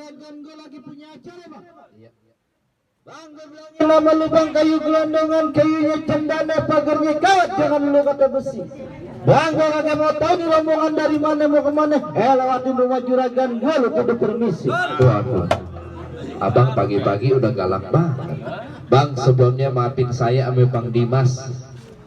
juragan gue lagi punya acara bang. Iya. Bang, gue bilangin nama lu bang, kayu gelondongan, kayunya cendana, pagarnya kawat, jangan lu kata besi. Bang, gue kagak mau tahu nih rombongan dari mana mau kemana. Lewatin rumah juragan gue, lu kudu permisi. Waduh, abang pagi-pagi udah galak banget. Bang, sebelumnya maafin saya ame Bang Dimas,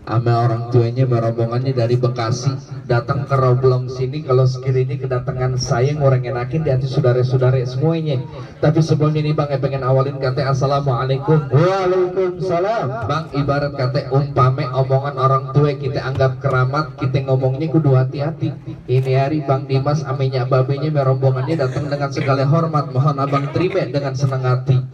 ame orang tuanya rombongannya dari Bekasi datang ke Roblong sini. Kalau sekiranya kedatangan saya ngoreng enakin di hati saudara-saudara semuanya. Tapi sebelumnya ini bang, pengen awalin kata assalamualaikum. Waalaikumsalam. Bang, ibarat kata umpame omongan orang tua kita anggap keramat, kita ngomongnya kudu hati-hati. Ini hari Bang Dimas amenya babenya rombongannya datang dengan segala hormat, mohon abang terima dengan senang hati.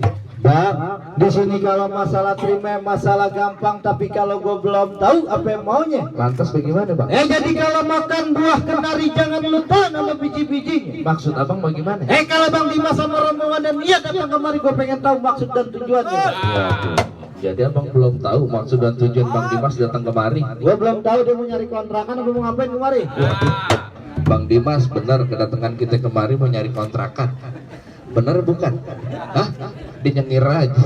Bang, di sini kalau masalah terima masalah gampang, tapi kalau gue belum tahu apa yang maunya. Lantas bagaimana bang? Jadi kalau makan buah kenari jangan lupa nama biji-bijinya. Maksud abang bagaimana? Kalau Bang Dimas sama rombongan dan dia datang kemari, gue pengen tahu maksud dan tujuannya. Waduh. Jadi abang belum tahu maksud dan tujuan Bang Dimas datang kemari? Gue belum tahu dia mau nyari kontrakan atau mau ngapain kemari. Bang Dimas, benar kedatangan kita kemari mau nyari kontrakan? Bener bukan? Hah? Dia nyengir aja.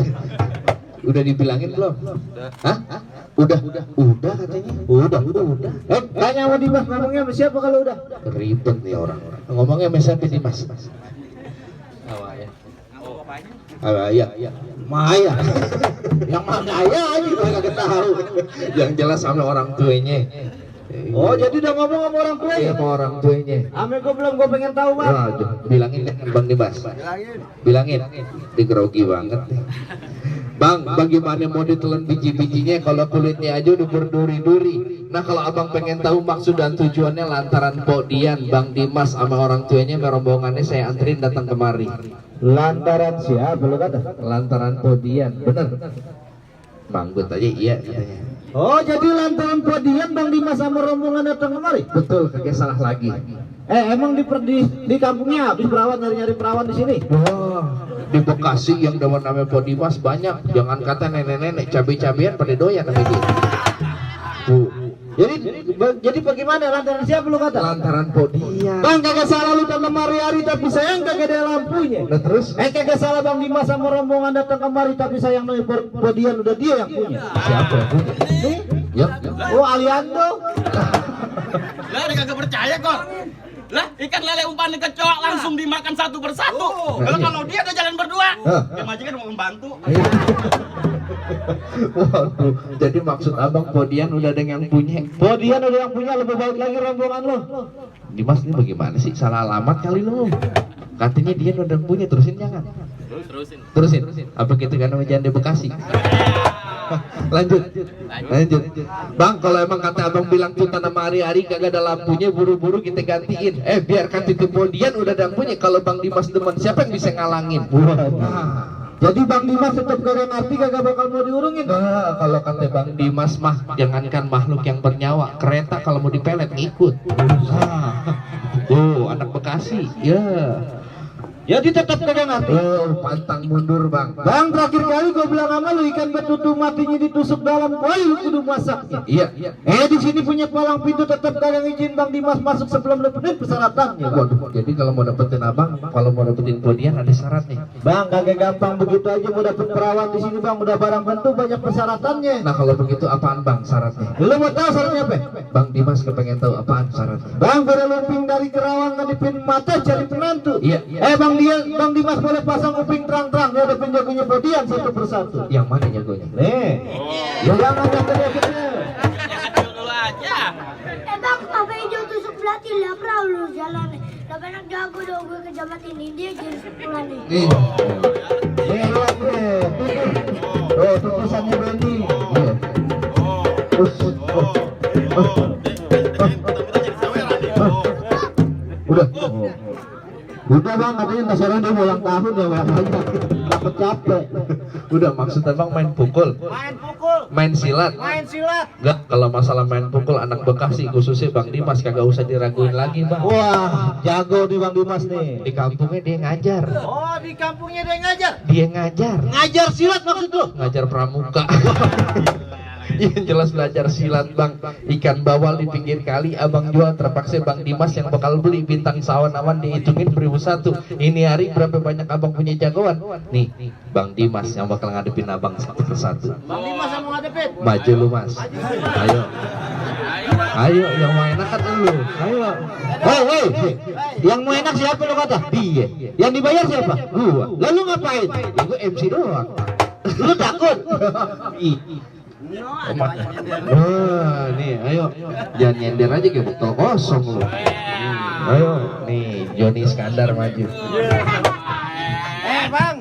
Udah dibilangin belum? Hah? Udah katanya. Udah. Tanya sama Dimas, ngomongnya sama siapa kalau udah? Ribet nih orang. Ngomongnya sama siapa Dimas? Awaya. Maya. Yang mana ayah aja gue kagak tahu. Yang jelas sama orang tuanya. Oh, jadi udah ngomong sama orang tuanya? Iya, sama orang tuanya. Ame gue belum, gue pengen tahu bang. Bilangin Bang Dimas. Bilangin. Digerogi banget nih. Bang, bagaimana mau ditelan biji-bijinya kalau kulitnya aja udah berduri-duri. Nah, kalau abang pengen tahu maksud dan tujuannya lantaran Podian, Bang Dimas sama orang tuanya rombongannya saya anterin datang kemari. Lantaran siapa lu kata? Lantaran Podian, bener. Manggut aja iya katanya. Oh, jadi lantaran Podian Bang Dimas sama rombongan datang kemari? Betul, kagak salah lagi. Emang di kampungnya habis perawan, nyari perawan di sini? Oh, di Bekasi yang dewan namanya Podimas banyak. Jangan kata nenek-nenek, cabai-cabian pada doyan sama dia. Jadi bagaimana, lantaran siapa lu kata? Lantaran Podian. Bang, kagak salah lu datang kemari hari, tapi sayang kagak ada lampunya. Nah terus? Kagak salah Bang Dimas sama rombongan datang kemari, tapi sayang Podian udah dia yang punya. Siapa yang punya? Ya. Oh, Aliando. Lah, dia kagak percaya kok. Lah, ikan lele umpan kecoa langsung dimakan satu persatu. Kalau dia udah jalan berdua, dia majikan mau membantu. Waduh, jadi maksud abang Podian udah ada yang punya. Podian udah yang punya, lebih baik lagi rombongan lo. Dimas ini bagaimana sih? Salah alamat kali lu. Katanya dia udah punya, terusin jangan. Terusin. Apa kita kan namanya janda Bekasi? Lanjut. Bang, kalau emang kata abang bilang tuh tanam hari-hari kagak ada lampunya, buru-buru kita gantiin. Biarkan itu Podian udah ada punya. Kalau Bang Dimas demen, siapa yang bisa ngalangin? Jadi Bang Dimas tetap kagak ngerti, kagak bakal mau diurungin. Nah, kalau kata Bang Dimas mah, jangankan makhluk yang bernyawa, kereta kalau mau dipelet ngikut. Tuh, anak Bekasi. Ya. Jadi tetap kagak ngerti. Pantang mundur bang. Bang, terakhir kali gue bilang sama lu, ikan betutu matinya ditusuk dalam kuali, lu kudu masaknya. Iya. Di sini punya palang pintu, tetap kagak izin Bang Dimas masuk sebelum dapetin persyaratannya. Waduh, jadi kalau mau dapetin abang, kalau mau dapetin Podian ada syarat nih. Bang, kagak gampang begitu aja mau dapet perawan di sini bang, udah barang tentu banyak persyaratannya. Nah kalau begitu apaan bang syaratnya? Lu mau tahu syaratnya apa? Bang Dimas kepengen tahu apaan syaratnya? Bang, berluping dari Kerawang ngadepin mata cari penantu. Iya. Bang Dimas boleh pasang kuping terang-terang, dia ada penjagonya Podian satu persatu. Yang mana jagonya? Jangan aja kecil-kecil. Kecil dulu aja. Bang, apa hijau tusuk pelatih lah, perahu lu jalan nih. Lebih enak jago dong gue ke jabat ini, dia jadi sepulan nih. Lihat nih, tulisannya Benny. Udah bang, katanya nggak sekarang dia ulang tahun ya, takut capek. Udah maksud abang main pukul? Main silat? Enggak, kalau masalah main pukul anak Bekasi khususnya Bang Dimas kagak usah diraguin lagi bang. Wah, jago di Bang Dimas nih. Di kampungnya dia ngajar. Oh, di kampungnya dia ngajar? Dia ngajar. Ngajar silat maksud lu? Ngajar pramuka. Yang jelas belajar silat bang. Ikan bawal di pinggir kali abang jual, terpaksa Bang Dimas yang bakal beli. Bintang sawan-awan dihitungin 1001. Ini hari berapa banyak abang punya jagoan? Nih Bang Dimas yang bakal ngadepin abang satu persatu. Bang Dimas yang mau ngadepin. Maju lu mas. Ayo. Ayo yang mau enak kan lu. Ayo. Hei, yang mau enak siapa lu kata? Dia. Yang dibayar siapa? Gua. Lalu ngapain? Ya, gua MC doang. Lu takut? Ih. Wah, nih ayo. Jangan nyender aja kayak botol kosong lu. Ayo, nih Joni Iskandar maju. Bang,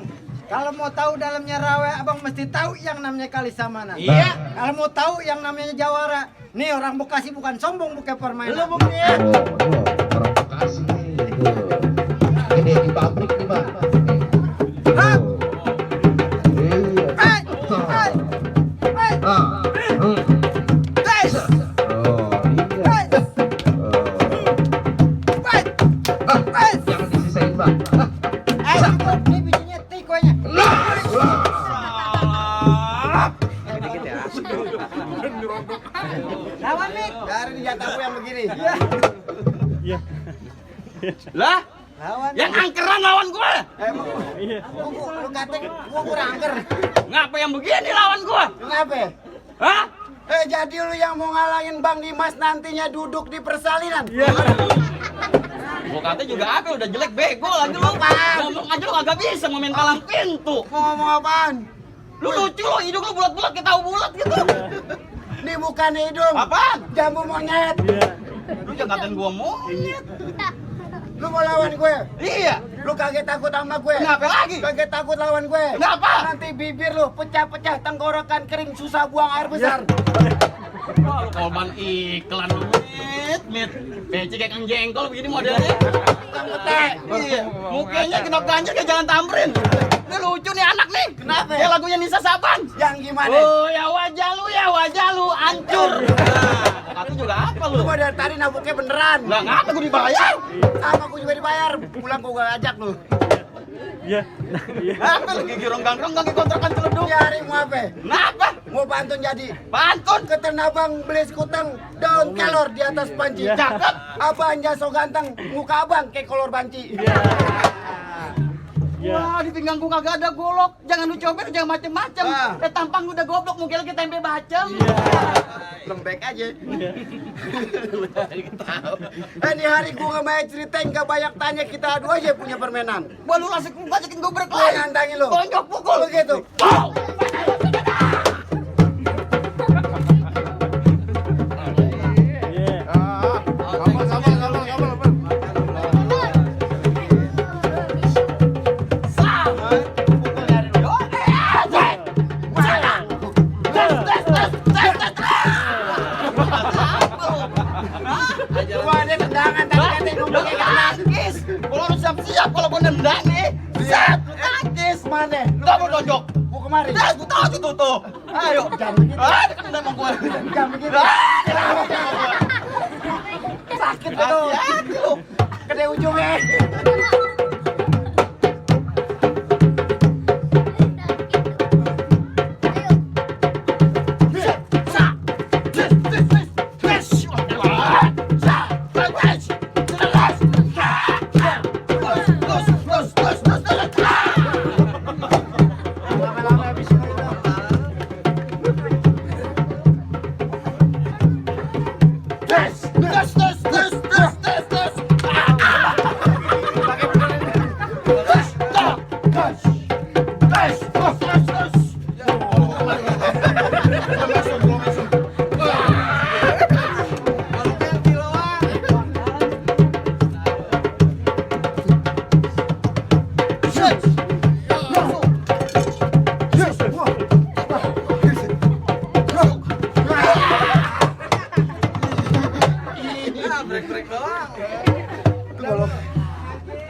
kalau mau tahu dalamnya rawe, abang mesti tahu yang namanya Kalisa mana. Iya. Kalau mau tahu yang namanya Jawara, nih orang Bekasi bukan sombong, bukan permainan. Lu buktinya. Orang Bekasi nih. Ini di pabrik nih bang. Hah? Iya. Ah. Guys, Oh iya. Jangan disisain bang. cukup nih bijinya tikonya. Lawan nih. Dari jatahku yang begini. Lah, Lawan. yang angkeran lawan gue. Lu kata gua kurang angker. Ngapa yang begini lawan gue? Kenapa? Hah? Jadi lu yang mau ngalangin Bang Dimas nantinya duduk di persalinan. Gua kata juga apa udah jelek bego lagi lu. Ngomong aja lu kagak bisa main palang pintu. Mau ngomong apaan? Lu lucu lu, hidung lu bulat-bulat kayak tahu bulat gitu. Ini bukan hidung. Apaan? Jambu monyet. Lu jangan ngatain gua monyet. Lu mau lawan gue? Iya. Lu kaget takut sama gue? Kenapa lagi? Kaget takut lawan gue? Kenapa? Nanti bibir lu pecah-pecah, tenggorokan kering, susah buang air besar. Wah, lu korban iklan lu. Mit. Becek kayak kang jengkol begini modelnya. Tukang pete. Iya. Mukanya kena ganjil kayak jangan tamrin. Ini lucu nih anak nih. Kenapa? Kayak lagunya Nisa Saban. Yang gimana? Oh ya wajah lu hancur. Kata juga apa lu? Lu gua dari tadi nabuknya beneran. Lah ngapa gua dibayar? Sama gua juga dibayar. Pulang gua gak ajak lu. Apa lagi ronggang-ronggang di kontrakan celeduk? Nyari mau apa? Kenapa? Mau pantun jadi? Pantun. Ketenabang beli sekutang daun kelor di atas panci. Cakep. Abang jaso ganteng, muka abang kayak kolor banci. Wah, di pinggang gua kagak ada golok. Jangan lu cobain, jangan macem-macem. Tampang udah goblok, mungkin lagi tempe bacem. Lembek aja. Ini hari gua gak main ceritain, gak banyak tanya, kita adu aja punya permainan. Wah, lu langsung bajakin gua Lu berkelahi. nantangin lu. Tonjok pukul. Begitu. Pow! Wah, ini tendangan tadi katanya ngomongnya gak Nangkis. Kalau harus siap-siap kalau mau nendang nih. Siap, nangkis. Mana? Enggak mau tonjok. Gua kemari. Nah, gua tahu itu tuh. Ayo. Jangan begitu. Dekat sama gua. Jangan begitu. Sakit itu. Hati-hati lu. Gede ujungnya. Lama-lama habis itu.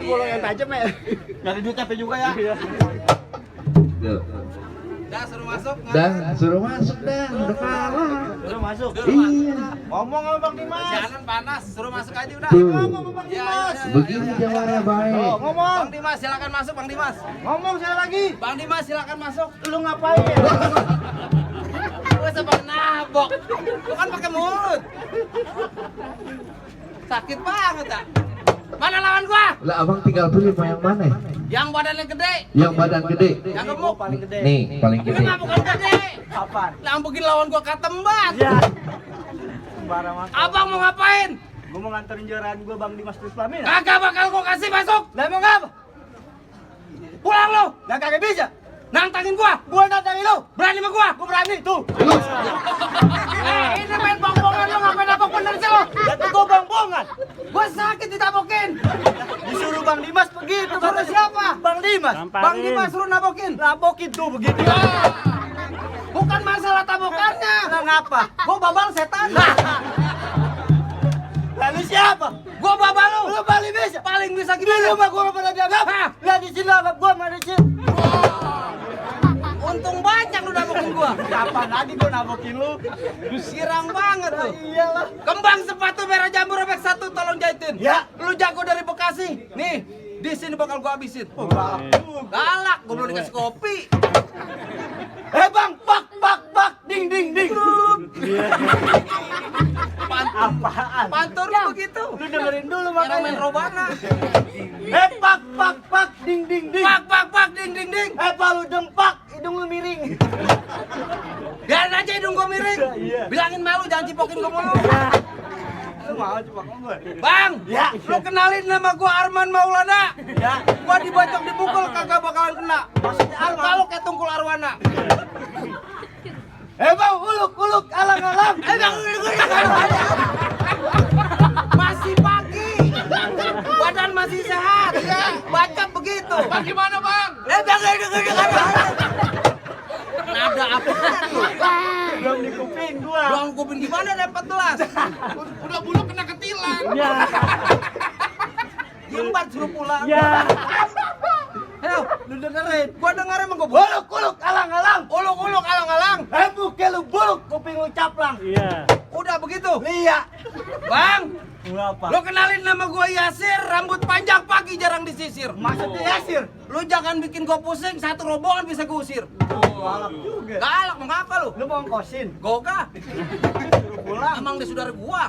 Golong yang tajam ya. Nyari duit capek juga ya. Dah suruh masuk dah. Udah kalah. Udah masuk. Iya. Ngomong sama Bang Dimas. Jalan panas, suruh masuk aja udah. Tuh. Ngomong sama Bang Dimas. Begini Jawara baik. Ngomong. Bang Dimas silakan masuk Bang Dimas. Ngomong sekali lagi. Bang Dimas silakan masuk. Lu ngapain? Gue sebenarnya mabok. Lu kan pakai mulut. Sakit banget ah. Mana lawan gua? Lah abang tinggal pilih mau yang mana? Yang badannya gede. Yang badan gede. Yang gemuk. Nih paling Ini gede. mah bukan gede. Kapan? Lah bikin lawan gua katembat. Ya. Sembarang masuk. Abang mau ngapain? Gua mau nganterin juaraan gua Bang Dimas Islamin. Kagak bakal gua kasih masuk. Lah mau ngapa? Pulang lu. Lah kagak bisa. Nantangin gua. Gua nantangin lu. Berani sama gua? Gua berani tuh. Ini main bong-bongan lu ngapain abang bener sih lu? Ya tuh gua bang-bongan. Gua sakit ditabokin. Disuruh Bang Dimas begitu. Suruh siapa? Bang Dimas. Bang Dimas suruh nabokin. Nabokin tuh begitu. Bukan masalah tabokannya. Lah ngapa? Gua babal setan. Lalu siapa? Gua babal lu. Lu paling bisa. Paling bisa Di gimana? rumah gua nggak pernah dianggap. Hah? Lah di sini anggap gua mana sih? Untung banyak lu nabokin gua. Kapan lagi gua nabokin lu? Lu sirang banget tuh. Iyalah. Kembang sepatu merah jambu robek 1 tolong jahitin. Ya. Lu jago dari Bekasi. Nih, di sini bakal gua habisin. Galak, gua belum dikasih kopi. Bang, pak, ding, ding, ding. Apaan? Pantur lu begitu. Lu dengerin dulu Cara main makanya. robana. Pak, ding, ding, ding. Pak, ding ding ding. Pak lu dempak, hidung lu miring. Biarin aja hidung gua miring. Iya. Bilangin malu jangan cipokin gua mulu. Lu mau coba gue? Bang, Ya. lu kenalin nama gua Arman Maulana. Ya. Gua dibacok dipukul kagak bakalan kena. Maksudnya Arman? Kalau kayak tungkul arwana. Bang, uluk, alang-alang. Bang, masih pagi. Badan masih sehat. Ya, bacok begitu. Bang gimana, Bang? Bang, nada apa? Belum di kuping gua. Doang kuping gimana ada 14? Udah bulu kena ketilan. Ya. Gimbat suruh pulang. Ya. Ayo, lu dengerin. Gua dengerin emang gua Uluk, alang-alang. uluk alang-alang. Muka lu buluk, kuping lu caplang. Iya. Udah begitu. Iya. Bang, Ngapa? lu kenalin nama gua Yasir, rambut panjang pagi jarang disisir. Maksudnya Yasir? Lu jangan bikin gua pusing, satu rombongan bisa gua usir. Galak juga. Galak mau ngapa lu? Lu mau ngkosin? Goga. Suruh pulang. Emang dia saudara gua.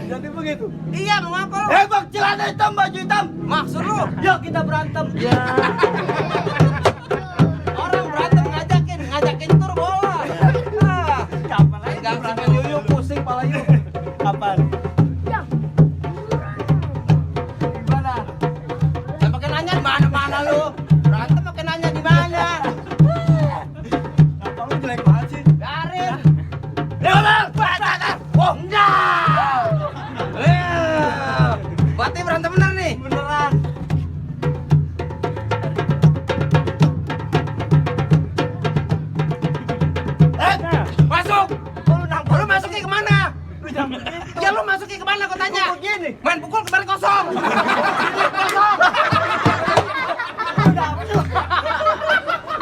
Jadi begitu. Iya, mau ngapa lu? Bang, celana hitam, baju hitam. Maksud lu? Yuk kita berantem. Orang berantem ngajakin tur bola. Ah, Kapan lagi enggak berantem? sampai yuyu pusing pala yu. Kapan? Gimana? Jangan pakai nanya di mana lu. Berantem pakai nanya di mana. Apa lu jelek banget sih? Garin. Oh, enggak. Berarti berantem bener nih. Beneran. Masuk. Lu nampar. Lu masuknya kemana? Lu jangan begitu. Ya lu masuknya kemana gua tanya? Gua begini. Main pukul kemarin kosong. Kosong.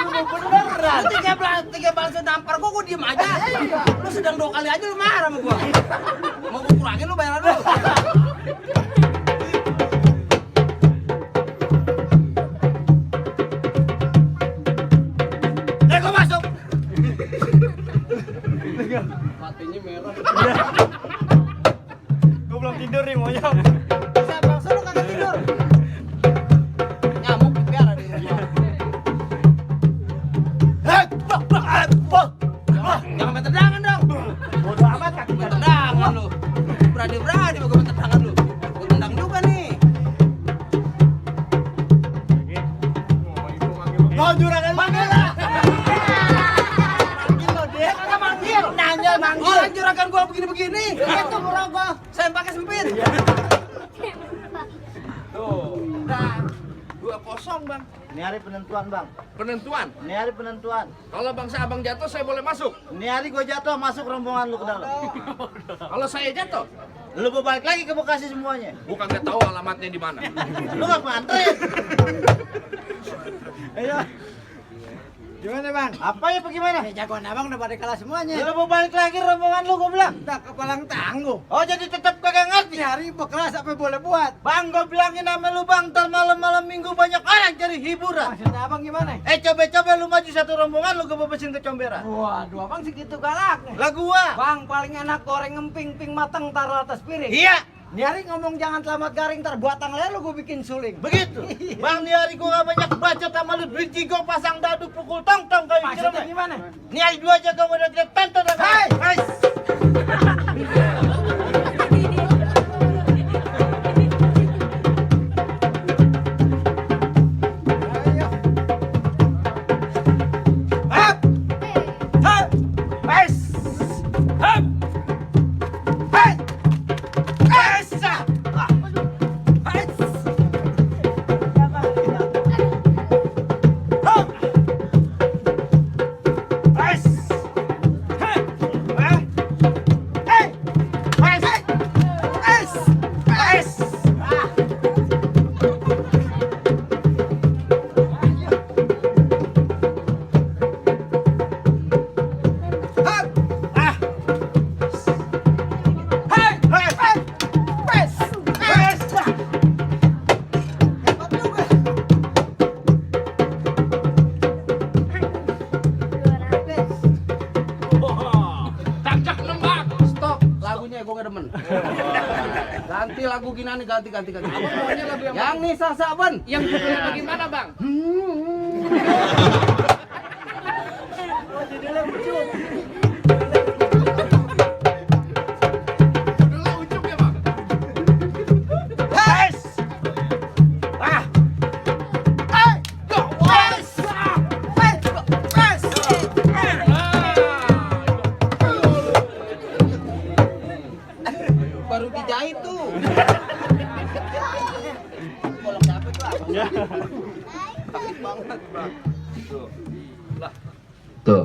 Lu beneran. Tiga balas nampar gua diem aja. Lu sedang 2 kali aja lu marah sama gua. Mau gua kurangin lu bayaran lu. Gua masuk. Matinya merah. Gua belum tidur nih maunya. Saya bangsa lu kagak tidur. Nyamuk dipiara di rumah. Jangan main tendangan dong. Bodoh amat kaki Main tendangan lu. Berani-berani gua main tendangan lu. Gua tendang juga nih. Mau juragan manggil lah. Manggil lo dia. Kagak manggil. Nanya manggil. Orang juragan gua begini-begini. Itu murah gua. Saya pakai sempit. Tuh. Udah. 2-0, Bang. Ini hari penentuan, Bang. Penentuan. Ini hari penentuan. Kalau bangsa abang jatuh, saya boleh masuk. Ini hari gua jatuh masuk rombongan lu ke dalam. Kalau saya jatuh, Lu balik lagi ke Bekasi semuanya. bukan nggak tahu alamatnya di mana. Lu nggak nganterin. Ayo. Gimana bang? Apa ya bagaimana? Jagoan abang udah pada kalah semuanya. Lu mau balik lagi rombongan lu, gua bilang. Tak kepalang tangguh. Oh jadi tetap kagak ngerti? Nyari bekeras apa boleh buat? Bang, gua bilangin sama lu bang, ntar malam-malam minggu banyak orang cari hiburan. Maksudnya abang gimana? Coba-coba lu maju satu rombongan, lu gua bebesin ke comberan. Waduh, abang segitu galaknya. Lah gua. Bang, paling enak goreng emping-ping matang taruh atas piring. Iya, Nyari ngomong jangan selamat garing ntar batang lalu gue bikin suling. begitu. Bang, di hari gua gak banyak baca sama lu, duit jigo pasang dadu pukul tong-tong kayak Maksudnya cermin. gimana? Nih hari dua aja kamu udah tidak tonton. Hai! Hai! Ayo. Hap! Hap! Pes! Hap! Hai! Esa! Hai! Hap! Pes! Hai! Hai! Pes! Pes! Pes! Ah! Hap! Ah! Hai! Hai! Hai! Pes! Pes! Hebat juga. Cakcak nembak. Stop, lagunya gue gak demen. Ganti lagu gini nih, ganti. Abang maunya lagu yang Yang Nisa Saban. Yang judulnya bagaimana, Bang? Judulnya lucu. Judulnya ucuk ya, Bang? Pes! Ah! Hai! Go! Pes! Pes! Pes! Baru dijahit tuh. Bolong dapet lah. Tuh.